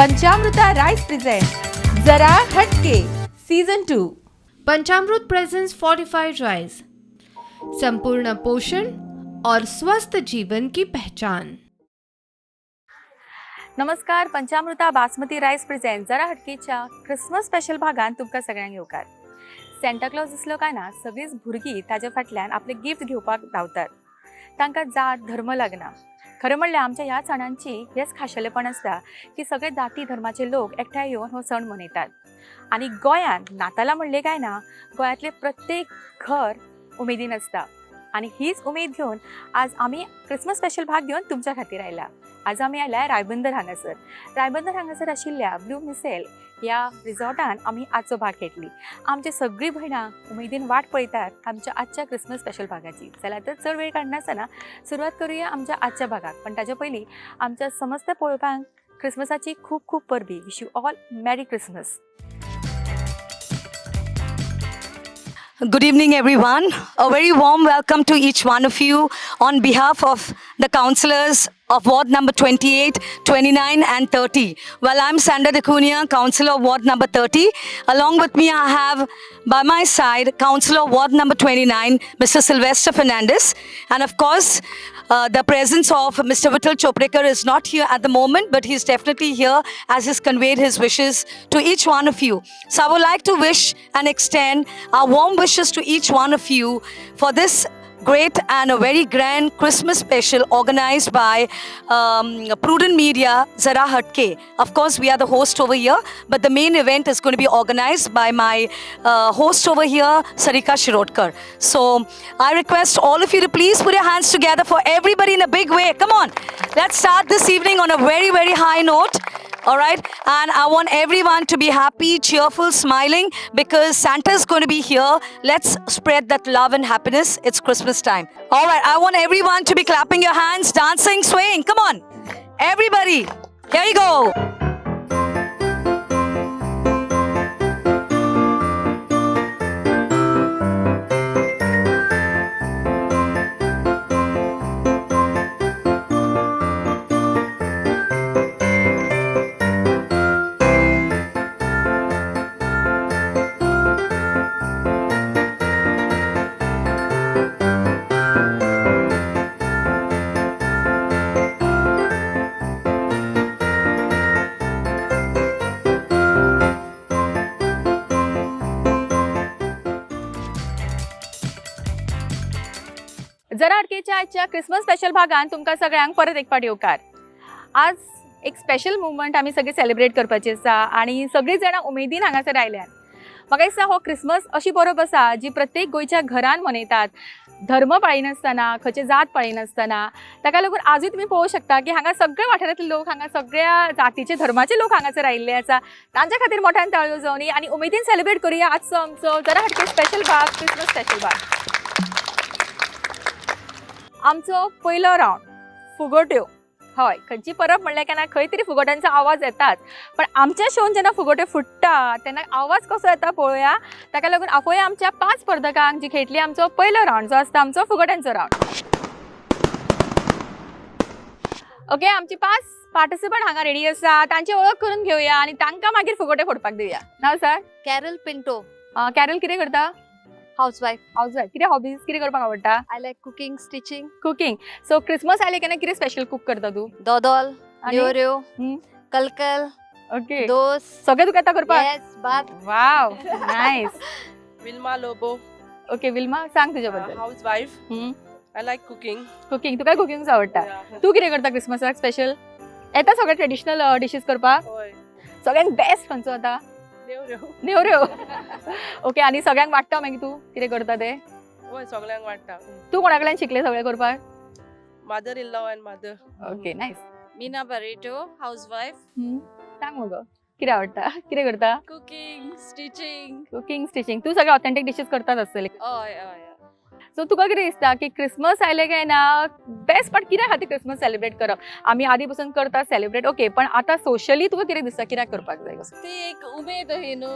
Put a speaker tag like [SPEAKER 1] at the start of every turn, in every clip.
[SPEAKER 1] Panchamruta rice present Zara Hatke season 2.
[SPEAKER 2] Panchamrut presents fortified rice, संपूर्ण पोषण और स्वस्थ जीवन की पहचान।
[SPEAKER 1] नमस्कार, पंचामृता बासमती रायस प्रेझेंट जरा हटकेच्या क्रिसमस स्पेशल भागान तुमकां सगळ्यांक येवकार। सँटा क्लॉज दिसलो काय ना सगळींच भुरगीं ताज्या फाटल्यान आपले गिफ्ट घेवपाक धांवतात। तांकां जात धर्म लागना। खरें म्हणल्यार आमच्या ह्या सणांची हेंच खाशेलेपण आसता की सगळे जाती धर्माचे लोक एकठांय येवन हो सण मनयतात। आनी गोंयांत नातालां म्हणलें काय ना गोंयांतलें प्रत्येक घर उमेदीन आसता आनी हीच उमेद घेवन आज आमी क्रिसमस स्पेशल भाग घेवन तुमच्या खातीर आयला। आज आमी आयल्या रायबंदर हांगासर। रायबंदर हांगासर आशिल्ल्या ब्लू मिसेल ह्या रिजॉर्टान आमी आजचो भाग घेतली। आमची सगळीं भयणां उमेदीन वाट पळयतात आमच्या आजच्या क्रिसमस स्पेशल भागाची। चला तर चड वेळ काडनासतना सुरवात करूया आमच्या आजच्या भागाक। पण ताच्या पयलीं आमच्या समस्त पळोवप्यांक क्रिसमसाची खूब खूब परबी। Wish you all merry Christmas.
[SPEAKER 3] Good evening, everyone. A very warm welcome to each one of you on behalf of the councillors of Ward number 28, 29, and 30. Well, I'm Sandra D'Cunha, councillor of Ward number 30. Along with me, I have by my side councillor of Ward number 29, Mr. Sylvester Fernandez. And of course, the presence of Mr. Vittal Chopdekar is not here at the moment, but he's definitely here as he's conveyed his wishes to each one of you. So I would like to wish and extend our warm wishes to each one of you for this great and a very grand Christmas special organized by Prudent Media, Zara Hatke. Of course, we are the host over here, but the main event is going to be organized by my host over here, Sarika Shirodkar. So I request all of you to please put your hands together for everybody in a big way. Come on, let's start this evening on a very, very high note. All right, and I want everyone to be happy, cheerful, smiling because Santa is going to be here. Let's spread that love and happiness. It's Christmas time. All right, I want everyone to be clapping your hands, dancing, swaying. Come on, everybody. Here you go.
[SPEAKER 1] जरा हटकेच्या आजच्या Christmas special भागान तुमकां सगळ्यांक परत एक फावट येवकार। आज एक स्पेशल मुवमेंट आमी सगळी सेलिब्रेट करपाची आसा आनी सगळीं जाणां उमेदीन हांगासर आयल्यात। म्हाका दिसता हो क्रिसमस अशी परब आसा जी प्रत्येक गोंयच्या घरान मनयतात, धर्म पाळिनासतना, खंयचे जात पाळिनासतना। ताका लागून आजूय तुमी पळोवंक शकता की हांगा सगळे वाठारांतले लोक, हांगा सगळ्या जातीचे धर्माचे लोक हांगासर आयिल्ले आसा। तांच्या खातीर मोठ्यान ताळयो जावनी आनी उमेदीन सेलिब्रेट करुया आजचो आमचो जरा हटके स्पेशल भाग, क्रिसमस स्पेशल भाग। आमचो पयलो रावंड फुगोट्यो। हय, खंयची परब म्हणल्यार केन्ना खंय तरी फुगोट्यांचो आवाज येताच, पण आमच्या शोन जेन्ना फुगोट्यो फुट्टा तेन्ना आवाज कसो येता पळोवया। ताका लागून आपोवया आमच्या 5 स्पर्धकांक जी खेळटली आमचो पयलो रावंड जो आसता आमचो फुगोट्यांचो रावंड। ओके, आमची 5 पार्टिसिपंट हांगा रेडी आसा, तांची वळख करून घेवया आनी तांकां मागीर फुगोटे फोडपाक दिवया। नाव सर?
[SPEAKER 4] कॅरल पिंटो।
[SPEAKER 1] कॅरल कितें करता?
[SPEAKER 4] हाऊसवाईफ।
[SPEAKER 1] हाऊसवाईफ। कितें हॉबीज, कितें करपाक आवडटा?
[SPEAKER 4] I like cooking, stitching.
[SPEAKER 1] Cooking. So Christmas आयले केन्ना कितें स्पेशल कूक करता तूं?
[SPEAKER 4] दोदोल,
[SPEAKER 1] आनी?
[SPEAKER 4] नेवऱ्यो, कलकल,
[SPEAKER 1] ओके।
[SPEAKER 4] दोस।
[SPEAKER 1] सगळें तुका येता करपाक?
[SPEAKER 4] येस, भात।
[SPEAKER 1] Wow, nice.
[SPEAKER 5] Wilma Lobo.
[SPEAKER 1] Okay Wilma, सांग तुज्या बद्दल।
[SPEAKER 5] Housewife. I like cooking.
[SPEAKER 1] Cooking, तुका कुकिंग आवडटा? तूं कितें करता क्रिसमसाक स्पेशल? येता सगळे ट्रेडिशनल डिशीज करपाक?
[SPEAKER 5] हय।
[SPEAKER 1] सगळ्यांत बेस्ट खंयचो जाता?
[SPEAKER 5] नेवऱ्यो।
[SPEAKER 1] नेवऱ्यो। ओके, आनी सगळ्यांक वाडटा मागीर तूं कितें करता तें?
[SPEAKER 5] हय, सगळ्यांक वाडटा।
[SPEAKER 1] तूं कोणा कडल्यान शिकलें सगळें करपाक?
[SPEAKER 5] Mother in law and mother.
[SPEAKER 1] Okay, nice.
[SPEAKER 6] Meena Barreto, housewife.
[SPEAKER 1] सांग मगो, कितें आवडटा, कितें करता?
[SPEAKER 6] Cooking, stitching.
[SPEAKER 1] Cooking, stitching. तूं सगळे ऑथेंटीक डिशीज करतात आसतले।
[SPEAKER 6] हय हय।
[SPEAKER 1] सो तुका कितें दिसता की क्रिसमस आयलें काय ना, बेस्ट पार्ट कित्या खातीर क्रिसमस सेलिब्रेट करप? आमी आदी पसून करता सेलिब्रेट, ओके, पण आतां सोशली तुका कितें दिसता कित्याक करपाक जाय कसो?
[SPEAKER 6] ती एक उमेद ही न्हू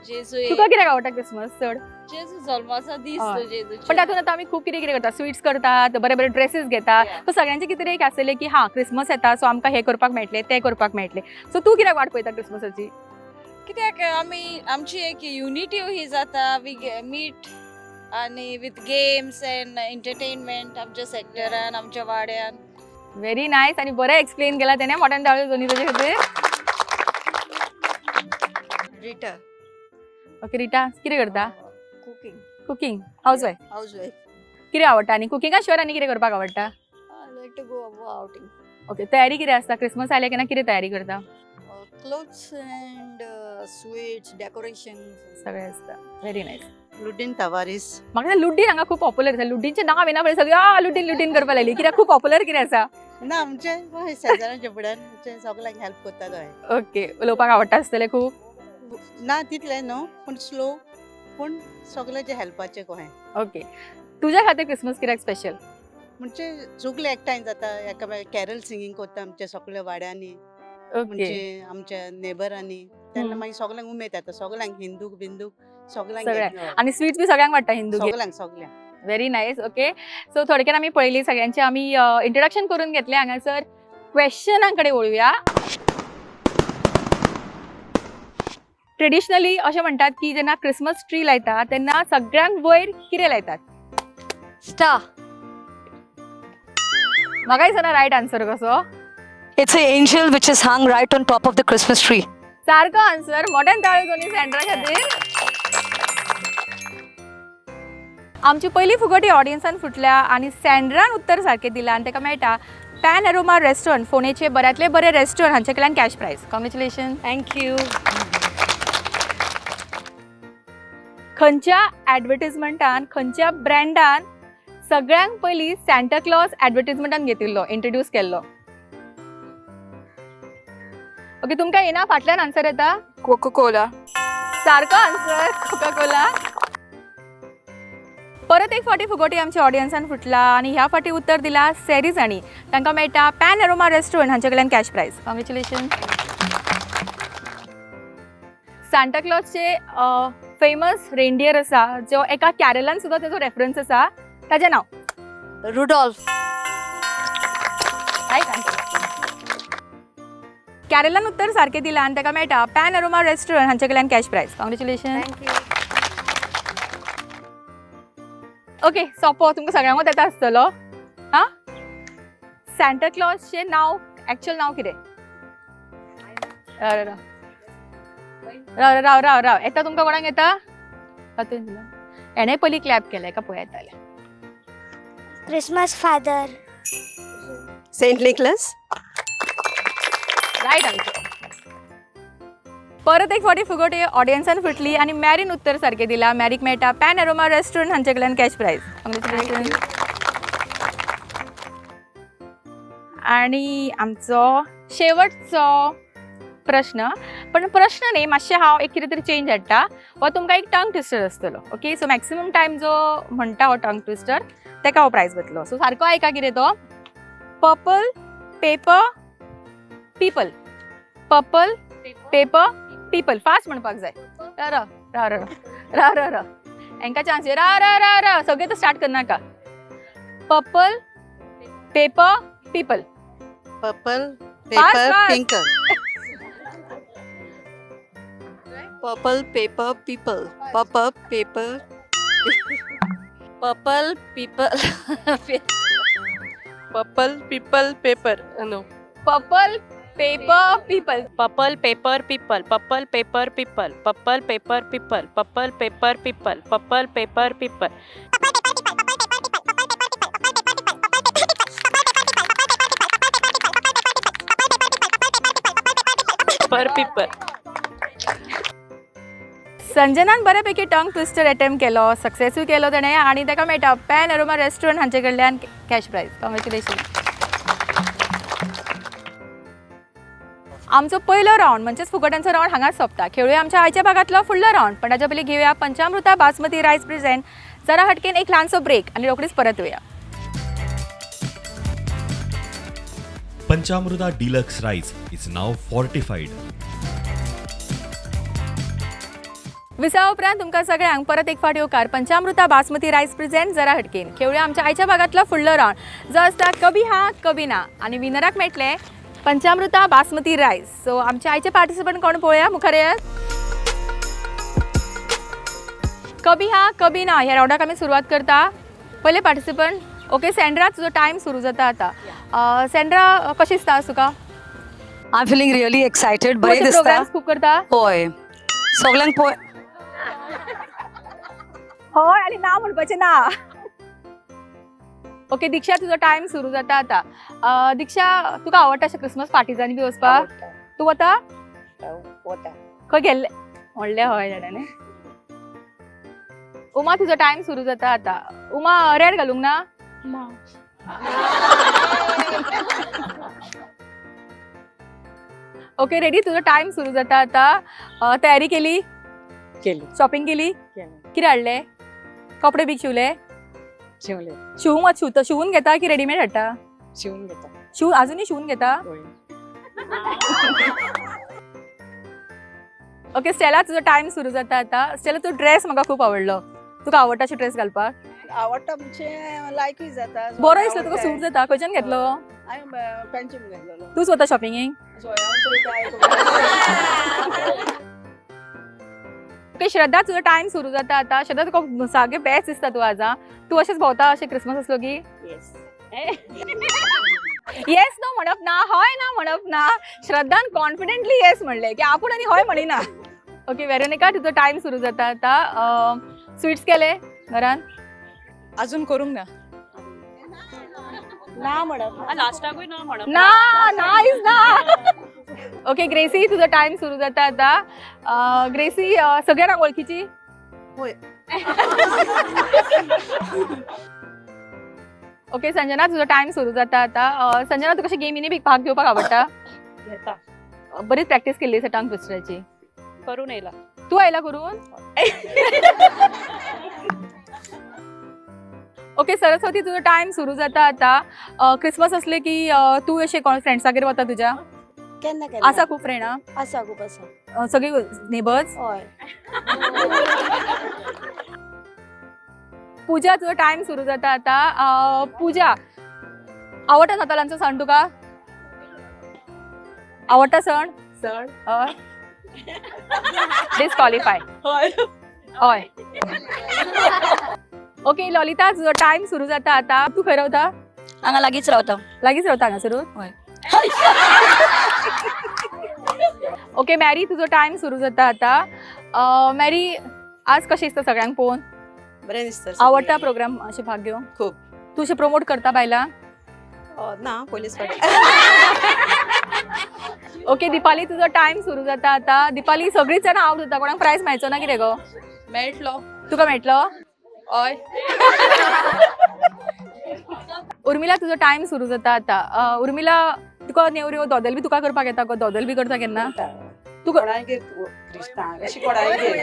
[SPEAKER 6] जेजू.
[SPEAKER 1] तुका कित्याक आवडटा क्रिसमस चड?
[SPEAKER 6] जेजू जल्माचो दीस तो जेजूचो.
[SPEAKER 1] पण तातूंत आतां आमी खूब कितें कितें करता, स्वीट्स करतात, बरे बरे ड्रेसीस घेतात. सो सगळ्यांचे कितें तरी एक आसतलें की हां क्रिसमस येता सो आमकां हें करपाक मेळटलें, तें करपाक मेळटलें. सो तूं कित्याक वाट पळयता क्रिसमसाची?
[SPEAKER 6] कित्याक आमी आमची एक युनिटी ही जाता, we meet आनी विथ गेम्स एंड एंटरटेनमेंट आमच्या सेक्टरान, आमच्या वाड्यान.
[SPEAKER 1] व्हेरी नायस आनी बरें एक्सप्लेन केलां तेणें. मोठ्यान ताळयो दोनी ताजे खातीर.
[SPEAKER 7] रिटा.
[SPEAKER 1] ओके रिटा, कितें करता?
[SPEAKER 7] Cooking.
[SPEAKER 1] Cooking, house wife?
[SPEAKER 7] House wife.
[SPEAKER 1] कितें आवडटा आनी कुकिंगा शिवाय आनी कितें करपाक आवडटा?
[SPEAKER 7] I like to go outing.
[SPEAKER 1] Okay, तयारी कितें आसता क्रिसमस आयले केन्ना, कितें तयारी करता?
[SPEAKER 7] Clothes and sweets, decoration.
[SPEAKER 1] सगळें आसता. Very nice.
[SPEAKER 8] लुडीन तवारीस.
[SPEAKER 1] म्हाका दिसता लुड्डीन हांगा खूब पॉप्युलर आसा. लुड्डीनचें नांव येना फुडें सगळें आ लुड्डीन लुड्डीन करपाक लागली. कित्याक खूब पॉप्युलर कितें आसा?
[SPEAKER 8] ना, आमचे हय शेजारांच्या फुड्यान आमचे सगळ्यांक हेल्प करता हय.
[SPEAKER 1] ओके, उलोवपाक आवडटा आसतलें खूब?
[SPEAKER 8] ना तितलें न्हू, पूण स्लो, पूण सगळ्याचे हेल्पाचें कहें.
[SPEAKER 1] ओके, तुज्या खातीर क्रिसमस कित्याक स्पेशल?
[SPEAKER 8] म्हणजे सगळे एकठांय जाता, एकामेक कॅरल सिंगींग करता आमच्या सगळ्या वाड्यांनी.
[SPEAKER 1] ओके.
[SPEAKER 8] म्हणजे आमच्या नेबरांनी तेन्ना मागीर सगळ्यांक उमेद येता, सगळ्यांक हिंदूक बिंदूक सगळ्यांक.
[SPEAKER 1] सगळ्यांक. आनी स्वीट्स बी सगळ्यांक वाडटा हिंदू.
[SPEAKER 8] सगळ्यांक सगळ्यांक.
[SPEAKER 1] Very nice. ओके, सो थोडक्यात आमी पळयली, सगळ्यांचे आमी इंट्रोडक्शन करून घेतले. हांगासर क्वेश्चनां कडेन वळुया. ट्रेडिशनली अशें म्हणटात की जेन्ना क्रिसमस ट्री लायता तेन्ना सगळ्यांक वयर कितें लायतात?
[SPEAKER 4] स्टार.
[SPEAKER 1] म्हाका दिसना रायट आन्सर कसो.
[SPEAKER 3] It's an angel which is hung right on top of the Christmas tree.
[SPEAKER 1] सारको आन्सर. मोठ्यान ताळयो दोनी सँड्रा खातीर. आमची पयली फुगोटी ऑडियन्सान फुटल्या आनी सँड्रान उत्तर सारकें दिलां आनी ताका मेळटा पॅन अरोमा रेस्टॉरंट, फोंडेचे बऱ्यांतले बरे रेस्टॉरंट, हांचे कडल्यान cash prize. Congratulation.
[SPEAKER 3] Thank you.
[SPEAKER 1] खंयच्या ॲडवर्टिजमेंटान, खंयच्या ब्रँडान सगळ्यांत पयलीं सँटा क्लॉज ॲडवर्टिजमेंटान घेतिल्लो, इंट्रोड्यूस केल्लो? ओके, तुमकां येना? फाटल्यान आन्सर येता.
[SPEAKER 5] Coca Cola.
[SPEAKER 1] सारको आन्सर, कोका कोला. परत एक फावटी फुगोटी आमच्या ऑडियन्सान फुटला आनी ह्या फावटी उत्तर दिला सेरीज आनी तांकां मेळटा पॅन अरोमा रेस्टॉरंट हांचे कडल्यान कॅश प्रायज. कॉंग्रेच्युलेशन. सांता क्लॉजचे फेमस रेंडियर आसा जो एका कॅरलान सुद्दां तेजो रेफरन्स आसा, ताजें नांव?
[SPEAKER 4] रुडॉल्फ.
[SPEAKER 1] Right answer. कॅरलान उत्तर सारकें दिलां आनी ताका मेळटा पॅन अरोमा रेस्टॉरंट हांचे कडल्यान cash prize. Congratulation.
[SPEAKER 4] Thank you.
[SPEAKER 1] Okay, सोंपो, तुमकां सगळ्यांकूच येता आसतलो. हां, सँटा क्लॉजचें नांव, एक्चुअल नांव कितें? राव राव राव राव राव राव, येता तुमकां कोणाक येता? तातूंत हेणें पयलीं क्लॅप केलें, एका पळय येतालें.
[SPEAKER 9] Christmas father.
[SPEAKER 8] Saint Nicholas.
[SPEAKER 1] Right answer. परत एक फावटी फुगोटी ऑडियन्सान फुटली आनी मॅरीन उत्तर सारकें दिलां. मॅरीक मेळटा पॅन अरोमा रेस्टॉरंट हांचे कडल्यान कॅश प्रायज. कॉंग्रेच्युलेशन. आनी आमचो शेवटचो प्रश्न, पण प्रश्न न्ही, मातशें हांव एक कितें तरी चेंज हाडटा. हो तुमकां एक टंग ट्विस्टर आसतलो. ओके, सो मॅक्सिमम टायम जो म्हणटा हो टंग ट्विस्टर तेका हो प्रायज वतलो. सो सारको आयका कितें तो. Purple paper people, purple paper people. Fast म्हणपाक जाय. राव राव राव राव राव राव, हेंका चान्स. राव राव राव राव, सगळें तर स्टार्ट करनाका. Purple paper people.
[SPEAKER 8] Purple paper
[SPEAKER 1] fast.
[SPEAKER 8] Pink.
[SPEAKER 7] Purple paper people, purple paper.
[SPEAKER 6] Purple people.
[SPEAKER 5] Purple people paper, no.
[SPEAKER 1] Purple paper people.
[SPEAKER 6] Purple paper people, purple paper people, purple paper people, purple paper people, purple paper people. Paper people.
[SPEAKER 1] संजनान बऱ्यापैकी tongue twister attempt केलो, सक्सेसूय केलो तेणें आनी ताका मेळटा pan aroma restaurant हांचे कडल्यान cash prize. Congratulation. आमचो पयलो रावंड म्हणजेच फुगोट्यांचो रावंड हांगाच सोंपता. खेळुया आमच्या आयच्या भागांतलो फुडलो रावंड, पण ताच्या पयलीं घेवया पंचामृता बासमती रायस प्रेझेंट जरा हटकेन एक ल्हानसो ब्रेक आनी रोखडीच परत येवया.
[SPEAKER 10] Panchamruta deluxe rice is now fortified.
[SPEAKER 1] विसवा उपरांत तुमकां सगळ्यांक परत एक फावट येवकार पंचामृता बासमती रायस प्रेझेंट जरा हटकेन. खेळुया आमच्या आयच्या भागांतलो फुडलो रावंड जो आसता कभी हा कभी ना आनी विनराक मेळटले पंचामृता बासमती रायस. सो आमच्या आयचे पार्टिसिपंट कोण पळोवया, मुखार येयात. कभी हा कभी ना ह्या रावंडाक आमी सुरवात करता. पयले पार्टिसिपंट ओके सँड्रा, तुजो टायम सुरू जाता आतां. सँड्रा, कशें दिसता आज तुका?
[SPEAKER 3] I am feeling really excited. बरें दिसता.
[SPEAKER 1] प्रोग्राम्स खूब करता?
[SPEAKER 3] हय, सगल्यांक पळय.
[SPEAKER 1] हय आनी ना म्हणपाचें ना. ओके दीक्षा, तुजो टायम सुरू जाता आतां. दीक्षा, तुका आवडटा अशें क्रिसमस पार्टीजांनी बी वचपाक? तूं वता?
[SPEAKER 8] वता.
[SPEAKER 1] खंय गेल्ले म्हणलें हय जाणां. उमा, तुजो टायम सुरू जाता आतां. उमा, रेड घालूंक ना? ओके रेडी, तुजो टायम सुरू जाता आतां. तयारी केली?
[SPEAKER 8] केली.
[SPEAKER 1] शॉपिंग केली?
[SPEAKER 8] केली.
[SPEAKER 1] कितें हाडलें? कपडे बी शिवले?
[SPEAKER 8] शिवले.
[SPEAKER 1] शिवूंक शिवता, शिवून घेता की रेडीमेड हाडटा?
[SPEAKER 8] शिवून घेता.
[SPEAKER 1] शिव अजूनही शिवून घेता? ओके स्टेला, तुजो टायम सुरू जाता आतां. स्टेला, तुजो ड्रेस म्हाका खूब आवडलो. तुका आवडटा अशे ड्रेस घालपाक?
[SPEAKER 8] आवडटा म्हणजे लायकूय जाता.
[SPEAKER 1] बरो दिसलो तुका, सूट जाता. खंयच्यान घेतलो?
[SPEAKER 8] हांवें पेंचून घेतलेलो.
[SPEAKER 1] तूच वता शॉपिंगेक? ओके श्रद्धा, तुजो टायम सुरू जाता आतां. श्रद्धा, तुका सारकें बेस्ट दिसता तूं आज. आं, तूं अशेंच भोंवता अशें क्रिसमस आसलो की?
[SPEAKER 8] येस.
[SPEAKER 1] येस नो म्हणप ना, हय ना म्हणप ना. श्रद्धान कॉन्फिडंटली येस म्हणलें की आपूण आनी हय म्हणिना. ओके वेरोनिका, तुजो टायम सुरू जाता आतां. स्विट्स केले घरान?
[SPEAKER 5] अजून करूंक ना.
[SPEAKER 8] ना म्हणप.
[SPEAKER 5] लास्टाकूय ना म्हणप.
[SPEAKER 1] ना ना is ना. ओके ग्रेसी, तुजो टायम सुरू जाता आतां. ग्रेसी, सगळ्यांना वळखीची?
[SPEAKER 8] होय.
[SPEAKER 1] ओके संजना, तुजो टायम सुरू जाता आतां. संजना, तुका कशें गेमीनी बी भाग घेवपाक आवडटा?
[SPEAKER 5] घेता.
[SPEAKER 1] बरीच प्रॅक्टीस केल्ली आसा टंग ट्विस्टराची?
[SPEAKER 5] करून येयला.
[SPEAKER 1] तूं आयला करून? ओके सरस्वती, तुजो टायम सुरू जाता आतां. क्रिसमस असले की तूं अशें कोण फ्रेंड्सागेर वता तुज्या?
[SPEAKER 7] केन्ना केन्ना.
[SPEAKER 1] आसा खूब फ्रेंडां?
[SPEAKER 7] आसा, खूब आसा.
[SPEAKER 1] सगळीं नेबर्स?
[SPEAKER 7] हय.
[SPEAKER 1] पूजा, तुजो टायम सुरू जाता आतां. पूजा, आवडटा नातालांचो सण तुका? आवडटा सण?
[SPEAKER 5] सण.
[SPEAKER 1] हय. डिस्क्वॉलिफाय.
[SPEAKER 5] हय.
[SPEAKER 1] हय. ओके ललिता, तुजो टायम सुरू जाता आतां. तूं खंय रावता?
[SPEAKER 7] हांगा लागींच रावता.
[SPEAKER 1] लागींच रावता हांगासरूच?
[SPEAKER 7] हय.
[SPEAKER 1] ओके मॅरी, तुजो टायम सुरू जाता आतां. मॅरी, आज कशें दिसता सगळ्यांक पळोवन?
[SPEAKER 8] बरें दिसता.
[SPEAKER 1] आवडटा प्रोग्राम अशें भाग घेवंक?
[SPEAKER 8] खूब.
[SPEAKER 1] तूं अशें प्रमोट करता बायलांक?
[SPEAKER 8] ना, पयलींच फावट.
[SPEAKER 1] ओके दीपाली, तुजो टायम सुरू जाता आतां. दीपाली, सगळींच जाणां आवट जाता, कोणाक प्रायज मेळचो ना कितें गो?
[SPEAKER 5] मेळटलो.
[SPEAKER 1] तुका मेळटलो?
[SPEAKER 5] हय.
[SPEAKER 1] उर्मिला, तुजो टायम सुरू जाता आतां. उर्मिला, तुका नेवऱ्यो दोदल बी तुका करपाक येता गो? दोदल बी करता केन्ना तूं?
[SPEAKER 8] कोणागेर क्रिस्तांव अशी कोणागेर.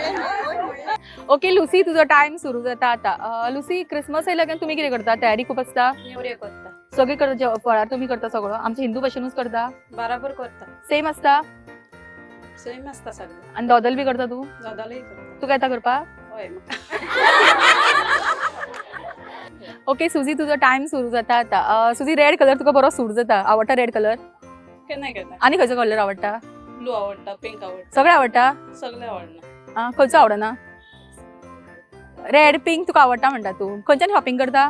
[SPEAKER 1] ओके लुसी, तुजो टायम सुरू जाता आतां. लुसी, क्रिसमस आयल्या की तुमी कितें करता? तयारी खूब आसता?
[SPEAKER 5] नेवऱ्यो करता.
[SPEAKER 1] सगळी करता? फळार तुमी करता सगळो? आमचे हिंदू भशेनूच करता?
[SPEAKER 5] बराबर करता.
[SPEAKER 1] सेम आसता?
[SPEAKER 5] सेम आसता सगळें.
[SPEAKER 1] आनी दोदल बी करता तूं?
[SPEAKER 5] दोदोलूय करता.
[SPEAKER 1] तुका येता करपाक?
[SPEAKER 5] हय.
[SPEAKER 1] ओके सुजी, तुजो टायम सुरू जाता आतां. सुजी, रेड कलर तुका बरो सूट जाता. आवडटा रेड कलर?
[SPEAKER 5] केन्ना केन्ना.
[SPEAKER 1] आनी खंयचो कलर आवडटा?
[SPEAKER 5] ब्लू आवडटा, पिंक आवडटा.
[SPEAKER 1] सगळे आवडटा?
[SPEAKER 5] सगळें आवडना.
[SPEAKER 1] आं, खंयचो आवडना? रेड पिंक तुका आवडटा म्हणटा तूं. खंयच्यान शॉपिंग करता?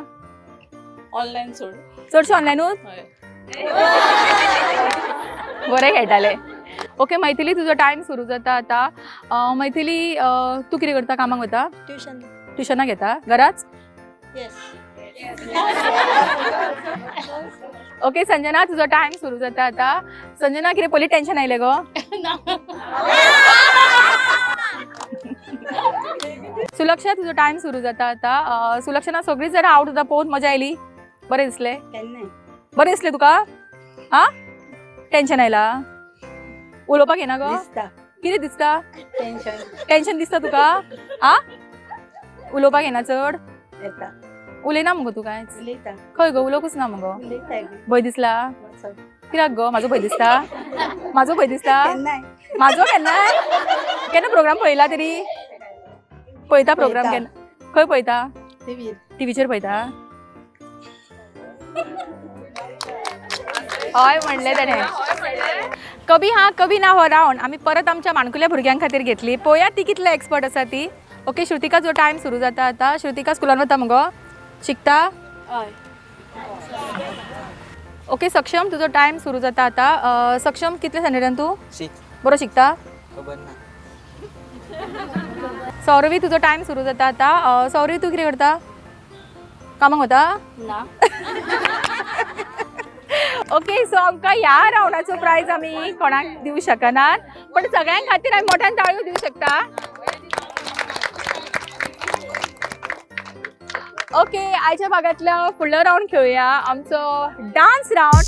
[SPEAKER 5] ऑनलायन सोड.
[SPEAKER 1] चडशें ऑनलायनूच?
[SPEAKER 5] हय.
[SPEAKER 1] बरें खेळटाले. ओके मैथिली, तुजो टायम सुरू जाता आतां. मैथिली, तूं कितें करता? कामाक वता?
[SPEAKER 7] ट्युशन.
[SPEAKER 1] ट्युशनां घेता घराच?
[SPEAKER 7] येस.
[SPEAKER 1] ओके संजना, तुजो टायम सुरू जाता आतां. संजना, कितें पयलीं टेन्शन आयलें गो? सुलक्षा, तुजो टायम सुरू जाता आतां. सुलक्षणा, सगळीं जाणां आवट जाता पळोवन मजा आयली? बरें दिसलें?
[SPEAKER 7] केन्नाय.
[SPEAKER 1] बरें दिसलें तुका? आं, टेन्शन आयला? उलोवपाक येना गो?
[SPEAKER 7] दिसता.
[SPEAKER 1] कितें दिसता?
[SPEAKER 7] टेन्शन.
[SPEAKER 1] टेन्शन दिसता तुका? आ, उलोवपाक येना चड?
[SPEAKER 7] येता.
[SPEAKER 1] उलयना मुगो तूं कांयच.
[SPEAKER 7] उलयता.
[SPEAKER 1] खंय गो, उलोवंकूच ना मुगो.
[SPEAKER 7] उलयता.
[SPEAKER 1] भंय दिसला कित्याक गो? म्हाजो भंय दिसता? म्हाजो भंय दिसता?
[SPEAKER 7] केन्नाय.
[SPEAKER 1] म्हाजो केन्नाय? केन्ना प्रोग्राम पळयला तरी? पळयता प्रोग्राम केन्ना? खंय पळयता?
[SPEAKER 7] टिवीर.
[SPEAKER 1] टिवीचेर पळयता? हय म्हणलें तेणें. कभी हा कभी ना हो रावंड आमी परत आमच्या माणकुल्या भुरग्यां खातीर घेतली. पळोवया ती कितले एक्सपर्ट आसा ती. ओके श्रुतिका, जो टायम सुरू जाता आतां. श्रुतिका स्कुलान वता मुगो? शिकता?
[SPEAKER 5] हय.
[SPEAKER 1] ओके सक्षम, तुजो टायम सुरू जाता आतां. सक्षम, कितले स्टँडर्डान तूं?
[SPEAKER 11] सिक्स.
[SPEAKER 1] बरो शिकता?
[SPEAKER 11] खबर ना.
[SPEAKER 1] सौरवी, तुजो टायम सुरू जाता आतां. सौरवी, तूं कितें करता? कामाक वता?
[SPEAKER 7] ना.
[SPEAKER 1] ओके, सो आमकां ह्या रावंडाचो प्रायज आमी कोणाक दिवं शकनात, पण सगळ्यां खातीर आमी मोठ्यान ताळयो दिवं शकता. ओके, आयच्या भागांतलो फुडलो रावंड खेळुया, आमचो डान्स रावंड.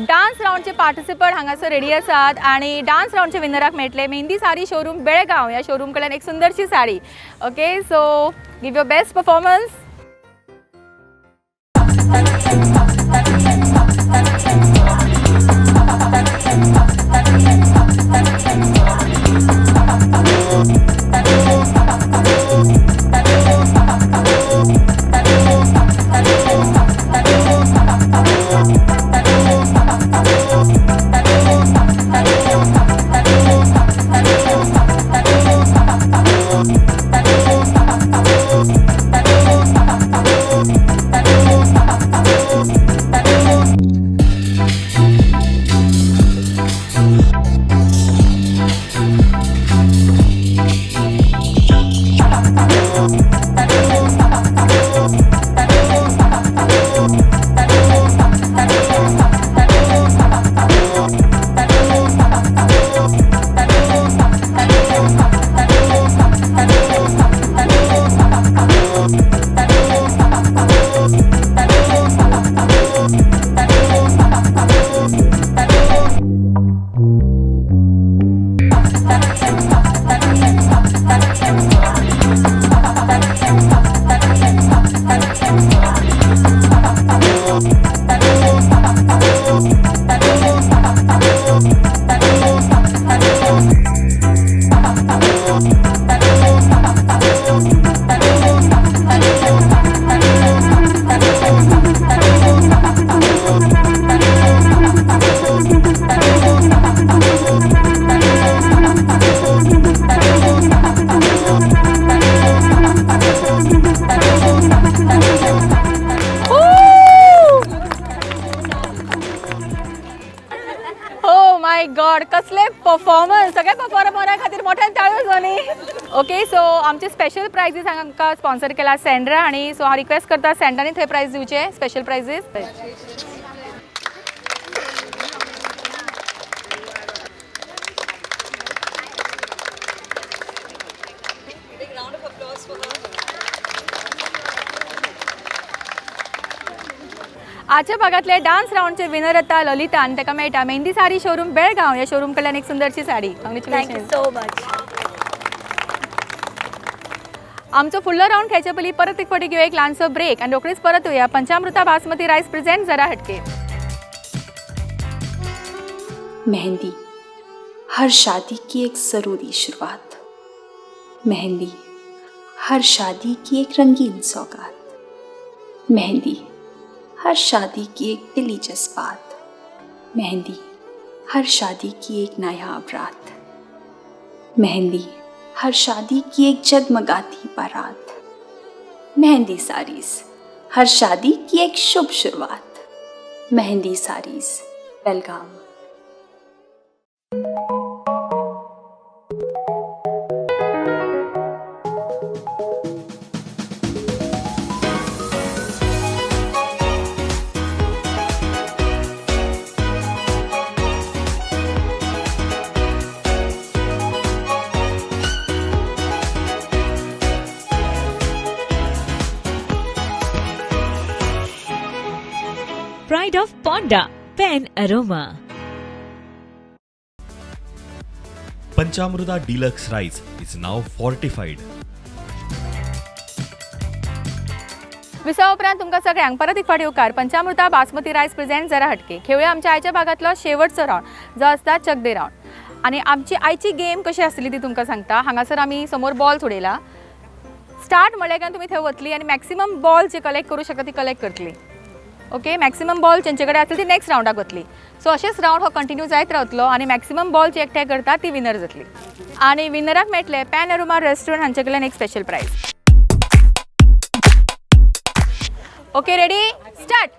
[SPEAKER 1] डान्स रावंडचे पार्टिसिपंट हांगासर रेडी आसात आनी डान्स रावंडचे विनराक मेळटले मेहंदी साडी शोरूम बेळगांव ह्या शोरूम कडल्यान एक सुंदरशी sari. Okay, so give your best performance. Oh my God, कसले परफॉर्मन्स! सगळ्या परफॉर्मरा खातीर मोठ्यान ताळयो जावनी. ओके, सो आमचे स्पेशल प्रायजीस हांकां स्पॉन्सर केला सँड्रा हांणी. सो हांव रिक्वेस्ट करता सँड्रानी थंय प्रायज दिवचे, स्पेशल प्रायजीस. आजच्या भागातले डान्स रावंडचे विनर येता ललिता आनी ताका मेळटा मेहंदी साडी शोरूम बेळगांव ह्या शोरूम कडल्यान एक सुंदरशी sari.
[SPEAKER 7] Thank you so much.
[SPEAKER 1] आमचो फुडलो रावंड खेळचे पयलीं परत एक फावटी घेवया एक ल्हानसो ब्रेक आनी रोखडीच परत येवया पंचामृता बासमती रायस प्रेझेंट जरा हटके.
[SPEAKER 12] मेहंदी हर शादी की एक ज़रूरी शुरुआत, मेहंदी हर शादी की एक रंगीन सौगात, मेहंदी हर शादी की एक दिली जज्बात, मेहंदी हर शादी की एक नायाब रात, मेहंदी हर शादी की एक जगमगाती बारात, मेहंदी साड़ीज हर शादी की एक शुभ शुरुआत, Mehndi saris Belgaum.
[SPEAKER 13] Pride of Ponda, Pen Aroma.
[SPEAKER 10] Panchamruta deluxe rice is now fortified.
[SPEAKER 1] विसवा उपरांत तुमकां सगळ्यांक परत एक फावट येवकार. पंचामृता बासमती रायस प्रेझेंट जरा हटके खेळुया आमच्या आयच्या भागांतलो शेवटचो रावंड जो आसता चकदे रावंड. आनी आमची आयची गेम कशी आसतली ती तुमकां सांगता. हांगासर आमी समोर बॉल सोडयला. स्टार्ट म्हणलें काय तुमी थंय वतली आनी मॅक्सिमम बॉल जे कलेक्ट करूं शकता ती कलेक्ट करतली. ओके, मॅक्सिमम बॉल जेंचे कडेन आसतली ती नेक्स्ट रावंडाक वतली. सो अशेंच रावंड हो कंटिन्यू जायत रावतलो आनी मॅक्सिमम बॉल जे एकठांय करता ती विनर जातली. आनी विनराक मेळटलें पॅन अरोमा रेस्टॉरंट हांचे कडल्यान एक special prize. Okay, ready, start.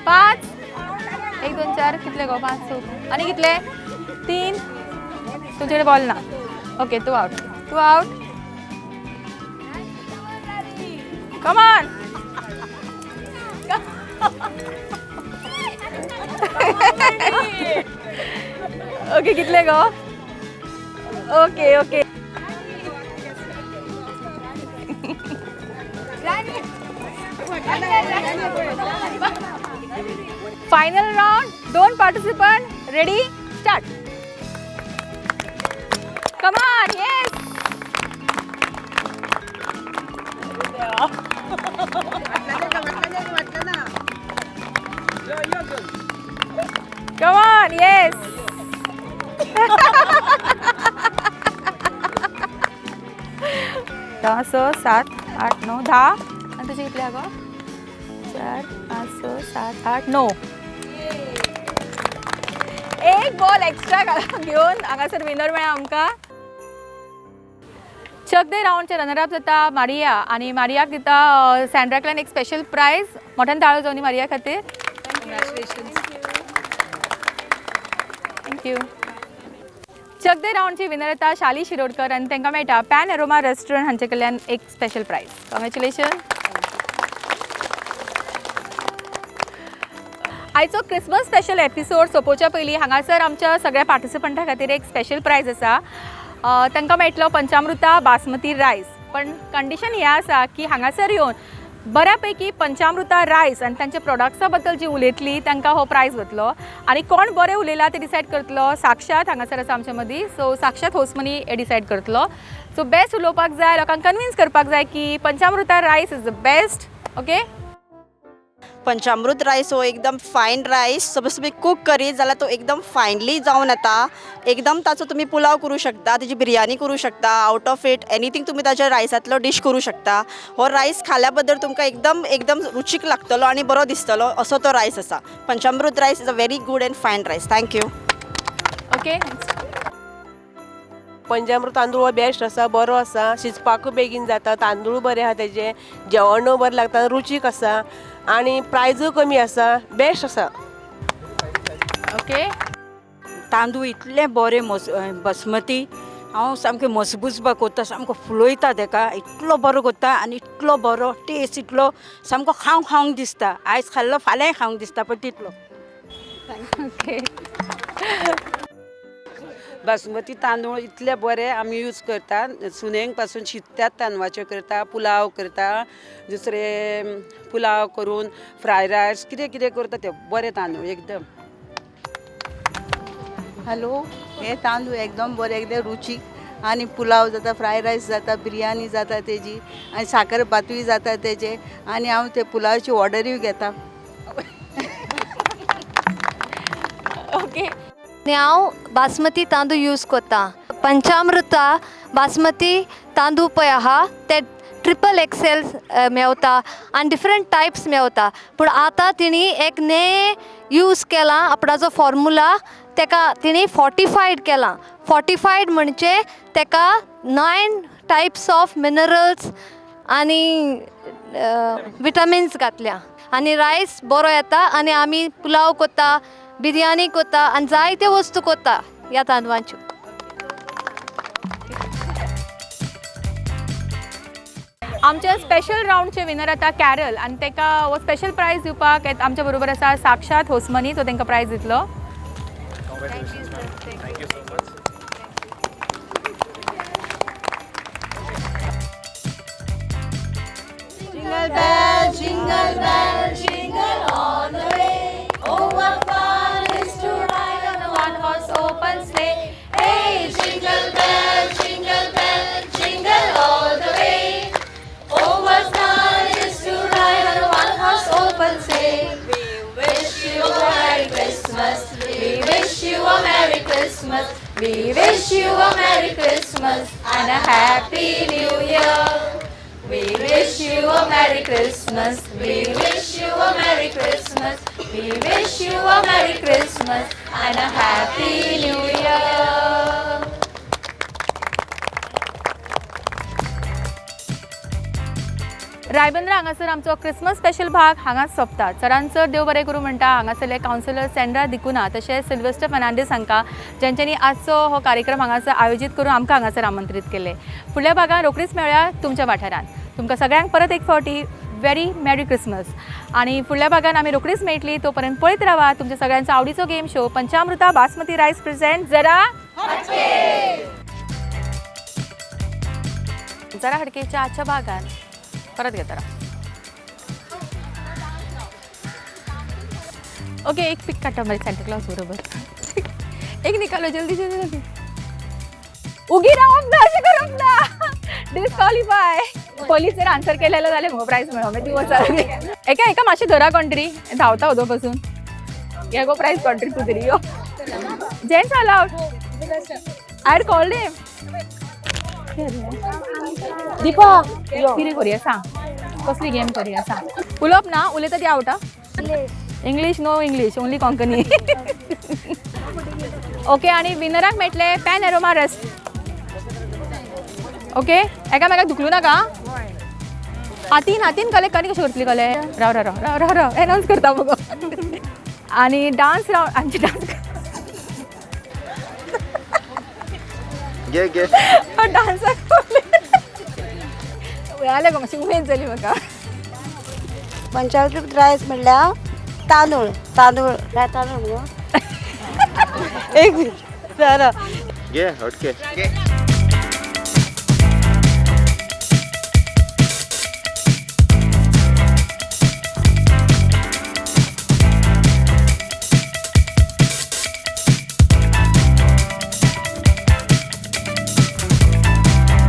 [SPEAKER 1] पांच, एक, दोन, चार, कितले गो? पांच, स आनी कितले? तीन. तुमचे कडेन बॉल ना. ओके, तूं आवट, तूं आवट. कमान. ओके, कितले गो? Okay okay. Final round, दोन participant, ready, start. Come on, yes. Come on, yes. 10, 6, 7, 8, 9, 10. आनी तुजे कितले गो? 4, 5, 6, 7, 8, 9. एक बॉल एक्स्ट्रा घेवन हांगासर विनर मेळ्ळा आमकां. चकदे रावंडचे रनर अप जाता मारिया आनी मारियाक दिता सँड्राकल्यान एक स्पेशल प्रायज. मोठ्यान ताळो जावनी मारिया खातीर. Thank you. चकदे रावंडची विनर येता शाली शिरोडकर आनी तांकां मेळटा पॅन अरोमा रेस्टॉरंट हांचे कडल्यान एक स्पेशल प्रायज. कॉंग्रेच्युलेशन. आयचो क्रिसमस स्पेशल एपिसोड सोंपोवच्या पयलीं हांगासर आमच्या सगळ्या पार्टिसिपंटा खातीर एक स्पेशल प्रायज आसा. तांकां मेळटलो पंचामृता बासमती रायस. पण कंडिशन हें आसा की हांगासर येवन बऱ्या पैकी पंचामृता रायस आनी तांच्या प्रोडक्ट्सा बद्दल जी उलयतली तांकां हो प्रायज वतलो. आनी कोण बरें उलयला ते डिसायड करतलो साक्षात हांगासर आसा आमच्या मदीं. सो साक्षात होसमनी हे डिसायड करतलो. सो बेस्ट उलोवपाक जाय, लोकांक कन्विन्स करपाक जाय की Panchamruta rice is the best. Okay,
[SPEAKER 7] Panchamrut rice हो एकदम फायन रायस. सपोज तुमी कूक करीत जाल्यार तो एकदम फायनली जावन येता. एकदम ताचो तुमी पुलाव करूं शकता, तेजी बिरयानी करूं शकता, आउट ऑफ it anything तुमी ताच्या रायसांतलो डीश करूं शकता. हो रायस खाल्या बद्दल तुमकां एकदम एकदम रुचीक लागतलो आनी बरो दिसतलो असो तो रायस आसा. Panchamrut rice is a very good and fine rice. Thank you.
[SPEAKER 1] Okay,
[SPEAKER 11] Panchamrut तांदूळ हो बेस्ट आसा, बरो आसा, शिजपाकूय बेगीन जाता, तांदूळ बरे आहा तेजे, जेवणूय बरें लागता, रुचीक आसा आनी प्रायजूय कमी आसा, बेस्ट आसा.
[SPEAKER 1] ओके,
[SPEAKER 14] तांदूळ इतले बरे बासमती हांव सामकें मसबूसबा करता, सामको फुलयता तेका, इतलो बरो करता आनी इतलो बरो टेस्ट, इतलो सामको खावंक खावंक दिसता. आयज खाल्लो फाल्यांय खावंक दिसता, पण तितलो.
[SPEAKER 1] ओके,
[SPEAKER 15] बासमती तांदूळ इतले बरे आमी यूज करता. सुनेंक पासून शित्यात तांदळाचे करता, पुलाव करता, दुसरे पुलाव करून फ्राय रायस कितें कितें करता ते बरे तांदूळ एकदम.
[SPEAKER 8] हॅलो, हे तांदूळ एकदम बरे, एकदम रुचीक आनी पुलाव जाता, फ्राय रायस जाता, बिरयानी जाता तेजी, आनी साकर भातूय जाता तेजे. आनी हांव ते पुलावाची ऑर्डरूय घेता.
[SPEAKER 1] ओके,
[SPEAKER 4] हांव बासमती तांदूळ यूज करता. पंचामृता बासमती तांदूळ पळय आहा ते ट्रिपल एक्सेल मेवता आनी डिफरंट टायप्स मेवता. पूण आतां तिणी एक ने यूज केला आपणाचो फॉर्मुला, तेका तिणी फॉर्टिफायड केला. फॉर्टिफायड म्हणजे तेका 9 टायप्स ऑफ मिनरल्स आनी विटामिन्स घातल्या आनी रायस बरो येता. आनी आमी पुलाव करता, बिरयानी करता आनी जायते वस्तू करता ह्या तांदळांच्यो.
[SPEAKER 1] आमच्या स्पेशल रावंडचे विनर आतां कॅरल आनी ताका हो स्पेशल प्रायज दिवपाक आमच्या बरोबर आसा साक्षात होसमनी. तो तांकां प्रायज दितलो.
[SPEAKER 6] Christmas. We wish you a Merry Christmas and a Happy New Year. We wish you a Merry Christmas. We wish you a Merry Christmas. We wish you a Merry Christmas and a Happy New Year.
[SPEAKER 1] Ribandar हांगासर आमचो Christmas special भाग हांगाच सोंपता. चडान चड देव बरें करूं म्हणटा हांगासरले कावन्सिलर सेंड्रा दिकुना तशेंच सिल्वेस्टर फर्नांडीस हांकां, ज्यांच्यांनी आजचो हो कार्यक्रम हांगासर आयोजीत करून आमकां हांगासर आमंत्रीत केले. फुडल्या भागान रोखडीच मेळया तुमच्या वाठारांत. तुमकां सगळ्यांक परत एक फावटी व्हेरी मॅरी क्रिसमस आनी फुडल्या भागान आमी रोखडीच मेळटली. तो पर्यंत पळयत रावा तुमच्या सगळ्यांचो आवडीचो game show Panchamruta basmati rice present Zara Zara हटकेच्या आजच्या भागान परत घेता. ओके, एक पिक काडटा मरे सांता क्लॉज बरोबर. एक निकालो जल्दी जल्दी जल्दी. उगी रावप ना, अशें करप ना, डिस्क्वॉलिफाय. पयलीं जर आन्सर केलेलो जाल्यार म्हाका प्रायज मेळो. मागीर ती वचा एका एका मातशें धरा कोण तरी धांवता उदो पसून. हे गो प्रायज कोण तरी तूं तरी यो. Gents allowed. I had called him. Deepa, कितें करुया सांग, कसली गेम करुया सांग. उलोवप ना, उलयता ती आवटा. English no English, only Konkani. Okay, आनी विनराक मेळटले पॅन एरोमा रेस्ट. ओके, एकामेकाक धुकलू नाका. हातीन हातीन कलेक्ट आनी कशें करतली कलेक्ट? राव राव राव राव राव, एनावन्स करता मगो. आनी डान्स रावंड आमची डान्स
[SPEAKER 16] घे घे
[SPEAKER 1] डान्साक जालें गो, मातशी उमेद जाली म्हाका.
[SPEAKER 8] पंचामृत रायस म्हणल्यार तांदूळ तांदूळ काय तांदूळ मुगो. एक मिनट,
[SPEAKER 16] घे हटके.